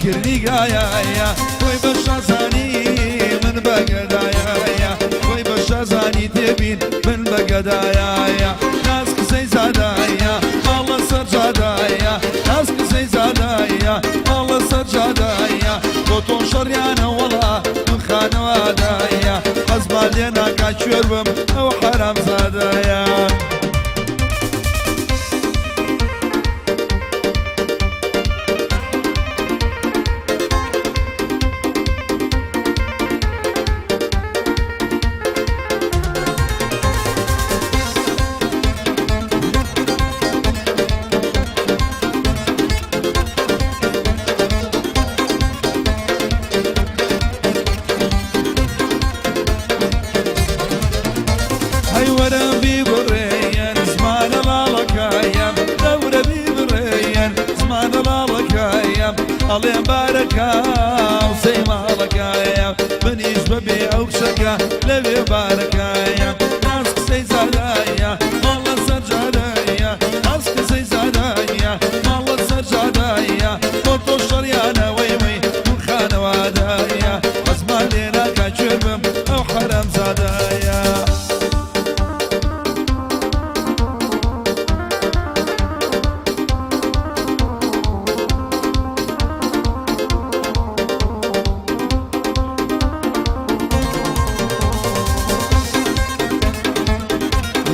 کردی گایە خۆی بە شازانی من بەگەدایە خۆی بە شازانی تێبین من بەگەدایە ناز قسەی زادایە ماڵە سەرجادایە ناز قسەی زادایە ماڵە سەرجادایە بۆ تۆ شەڕیانە وەڵا من خانەوادایە حەزمان لێ ناکا کوێر بم ئەو حەرامزادایە. هەی وەرە بیبڕێن زمانە لاڵەکەیم دەورە بیبڕێن زمانە لاڵەکەیم ئەڵێم بارەکە و سەی ماڵەکەیم منیش بەبێ ئەو کچەکە لەوێ بارەکەیم ناز قسەی زادایە ماڵە سەرجادایە ناز قسەی زادایە ماڵە سەرجادایە بۆ تۆ شەڕیانە وەی وەی دوو خانەوادایە حەزمان لێ ناکا کوێر بم ئەو حەرامزادایە.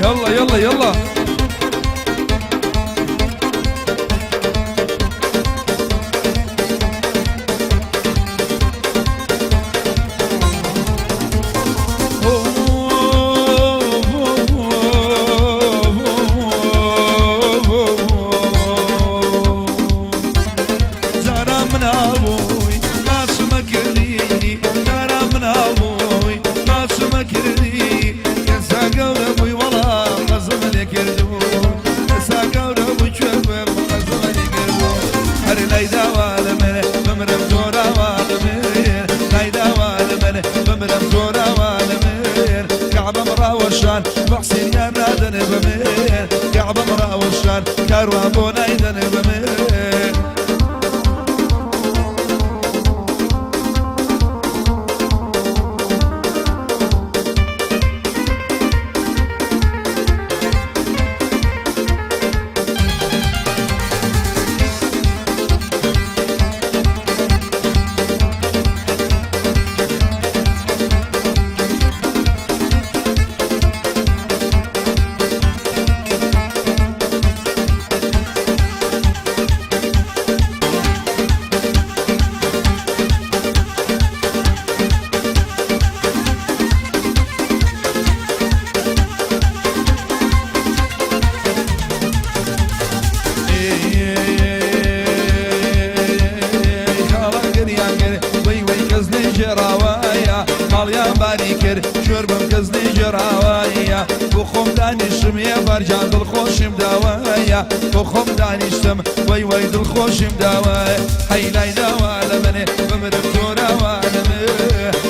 يلا يلا يلا. جارا مناڵ بووی ماچمە کردی، جارا مناڵ بووی ماچمە کردی، ئێستا گەورە بووی وەڵا حەزم لێ کردوو، ئێستا گەورە بووی کوێر بم حەزم لێ کردوو. هەر لای داوا لە من بمرم زۆراوا لە من، لای داوا لە من بمرم زۆراوا لە من، کەعبەم ڕاوەشان موحسین یار نادەن بە من، کەعبەم ڕاوەشان کاروان بۆ نایدەن بە من. وەی وەی کەس نەیگێڕاوەیە ماڵیان باری کرد کوێر بم کەس نەیگێڕاوەیە بۆ خۆم دانیشتم ئێوارگیان دڵخۆشیم داوەیە بۆ خۆم دانیشتم وەی وەی دڵخۆشیم داوەیە هەی لای داوا لە منێ بمرم زۆراوا لە من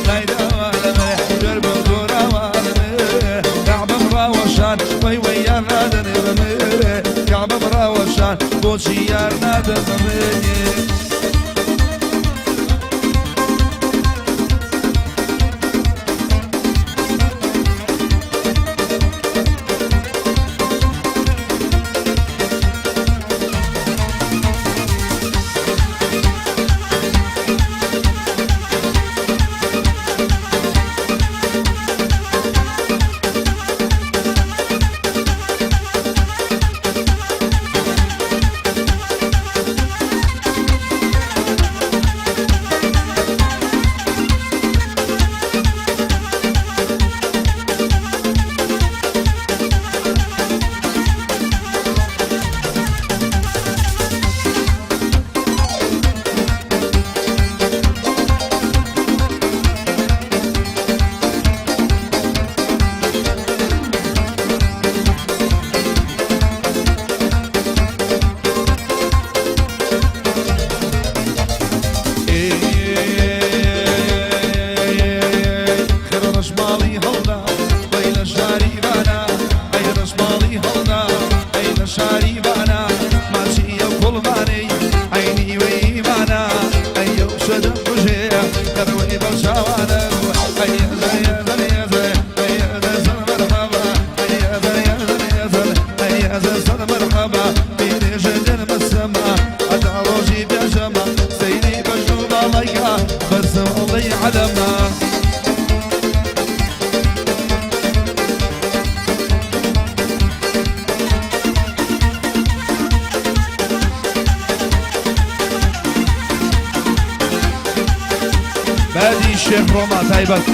لای داوا لە منێ کوێر بم زۆراوا لە من کەعبەم ڕاوەشان وەی وەی یار نادەن بە من کەعبەم ڕاوەشان بۆچی یار نادەن بە من. شێخ ڕۆما تایبەت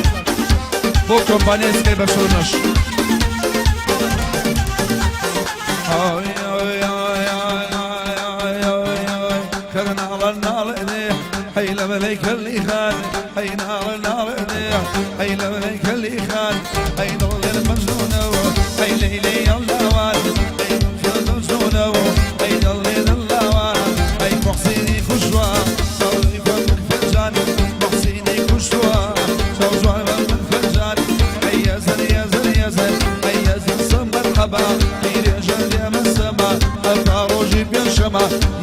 بۆ کۆمپانیای سکەی بەرشەلۆنەش.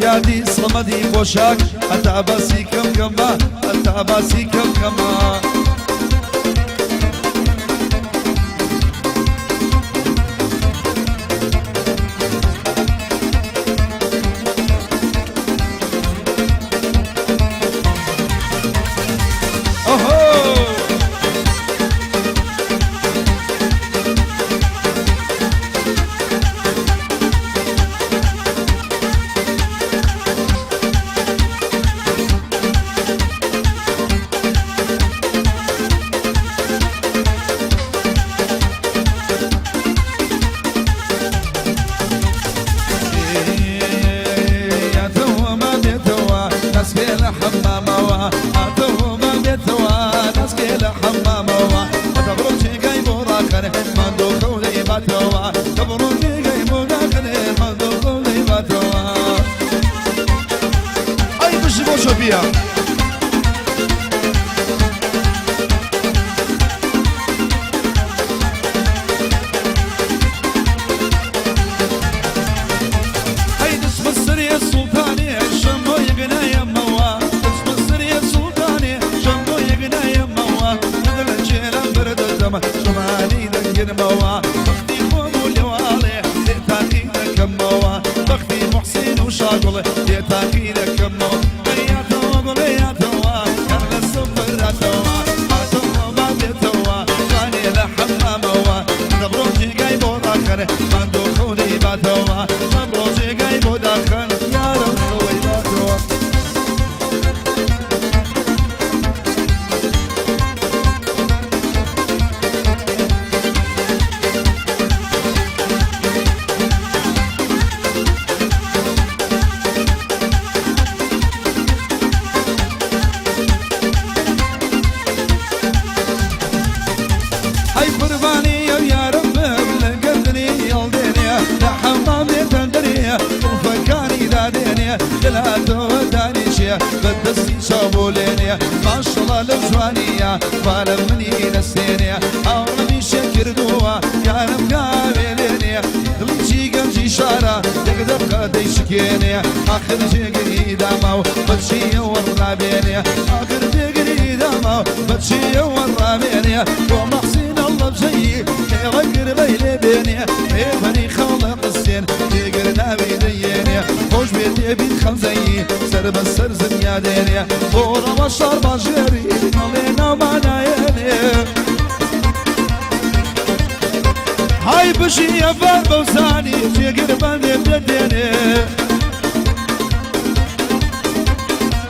یادی سەمەدی پۆشاک هەتا باسی کەم کەمە هەتا باسی کەم کەمە. ئەی بژی بۆ شۆپیە. ئەی دەچمە سەرێ سوڵتانێ شەم بۆ یەگنایەمەوە دەچمە سەرێ سوڵتانێ شەم بۆ یەگنایەمەوە لە جێران بەردەدەم شەمانی دەگرمەوە بەختی خۆم و لێواڵێ لێ تاقی دەکەمەوە بەختی موحسین و شاگوڵ لێ تاقی دەکەمەوە هەیاتەوە گوڵێیاتەوە هەر لە سفراتەوە هاتەوە با بێتەوە جانێ لە حەمامەوە دەبڕۆ جێگای بۆ ڕاخەن ماندوو خەونی باتەوە دەبڕۆ جێگای بۆ داخەن یارم خەوەی باتەوە. ئەی قوربانی ئەو یارم بم لە گەردنی هەڵدێنێ لە حەمام دێتە دەرێ قوڵفەکانی دادێنێ دلاتەوە دانیشێ بە دەستی چاو بۆ لێنێ ماشەڵا لەو جوانیە وا لە منی دەستێنێ ئاوڕمی شێ کردووە یارم گاوێ لێنێ دڵی چی گەنجی شارە یەک دەقە دەیشکێنێ ئاخر جێگری داماو بە چیەوە ڕابێنێ ئاخر جێگری داماو بە چیەوە ڕابێنێ بۆ مەحسین اللە بژەیی هێڵەگر بەی لێ بێنێ پێبەری خەڵە قسێن جێگر ناوی دەیێنێ خۆش بێ تێبین خەمزەیی سەر بە سەر زنیا دێنێ بۆ ڕەوە شار باژێری مەڵێ ناومانایێنێ های بژی ئەڤەر بەوزانی جێگر بەندێ دەدێنێ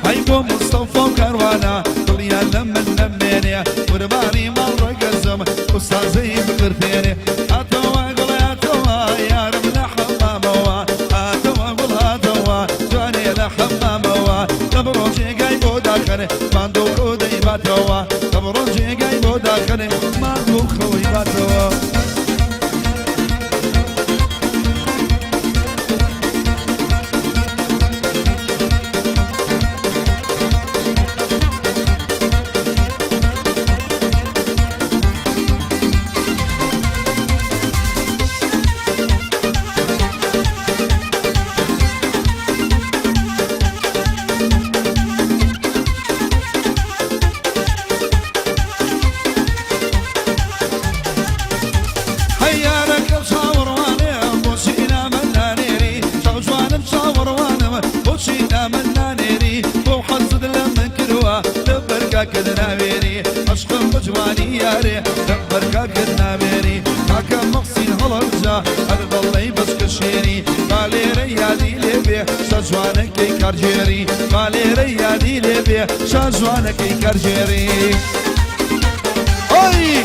هەی بۆ مستەفا و کاروانە دڵیان لە من نەمێنێ قوربانی ماڵ ڕەگەزم ئوستازەی بقرتێنێ هاتەوە گوڵ هاتەوە یارم لە حەمامەوە هاتەوە گوڵ هاتەوە جوانێ لە حەمامەوە دەبڕۆ جێگای بۆ داخەنێ ماندوو خۆ دەیباتەوە دەبڕۆ جێگای بۆ داخەنێ ماندوو خەوەی باتەوە. هەیارەکەم چاوەڕوانێ بۆچی نامە نانێری چاو جوانم چاوەڕوانم بۆچی نامە نانێری بۆ حەزت لە من کردووە لە بەرگاکەت ناوێری عەشقم بە جوانی یارێ لە بەرگاکەت ناوێری کاکە مەحسین هەڵەبجە هەر دەڵێی بەچکە شێری با لێرە یادی لێ بێ شاجوانەکەی کارگێری با لێرە یادی لێ بێ شاجوانەکەی کارگێری. هەی!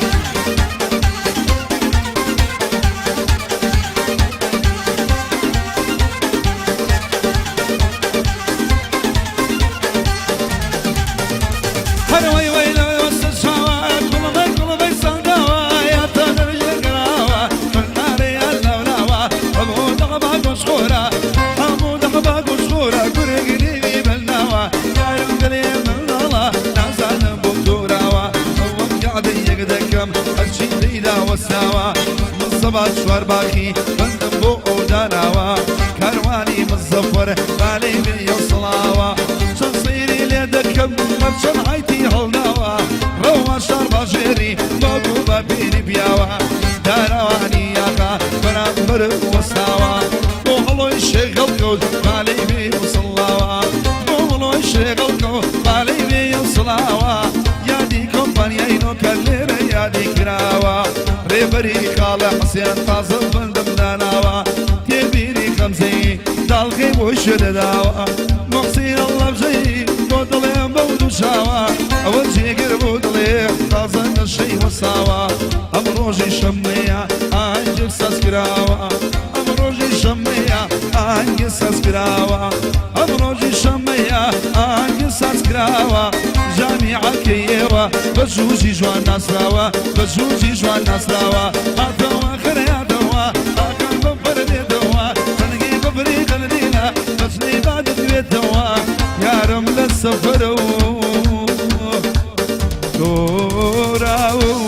هەر وەی وەی لە وەستە چاوە کوڵمەی کوڵمەی سەنگاوە یا تە دەرژێ گەراوە فرنارەیان لاولاوە هەموو دەغبا گۆشخۆرە هەموو دەغبا گۆشخۆرە گورگی لێوی بەلناوە یارم دلێ منداڵە نازانم بۆم دۆراوە ئەوەم کەعدەی یەک دەکەم هەرچی تێیدا وەستاوە من سەبا چوار باخی بەندم بۆ ئەو داناوە کاروانی مزەفەر بالەی بێ یەو سڵاوە چەند سەیری لێ دەکەم هەرچەند عەیتی هەڵداوە ڕەوا شار باژێری باوک و باپیری پیاوە داراوانی یاخە بەرامبەر وەستاوە بۆ هەڵۆی شێغەڵ کەوت بالەی بێ یەو سڵاوە بۆ هەڵۆی شێغەڵ کەوت بالەی بێ یەو سڵاوە یادی کۆمپانیای نۆکەر لێرە یادی کراوە ڕێبەری خاڵە حسێن تازە بەندم داناوە تێبینی خەمزەی داڵغەی بۆی شوێ دەداوە موحسین ئەڵڵەبژەی بۆ دڵێم بەو دوو چاوە ئەوە جێگر بۆ دڵێ تازە نەشەی وەساوە ئەم ڕۆژی شەممەیە ئاهەنگێک ساز کراوە ئەم ڕۆژی شەممەیە ئاهەنگێک ساز کراوە ئەم ڕۆژی شەممەیە ئاهەنگێک ساز کراوە جامیعەکەی ئێوە بە جووجی جوان ناسراوە بە جووجی جوان ناسراوە هاتەوە خەرەیاتەوە ئاکان بەم فەرمێتەوە تەنگی بەبری قەندیلە بەجنەی بادەدوێتەوە یارم لە سەفەرە و دۆراوە.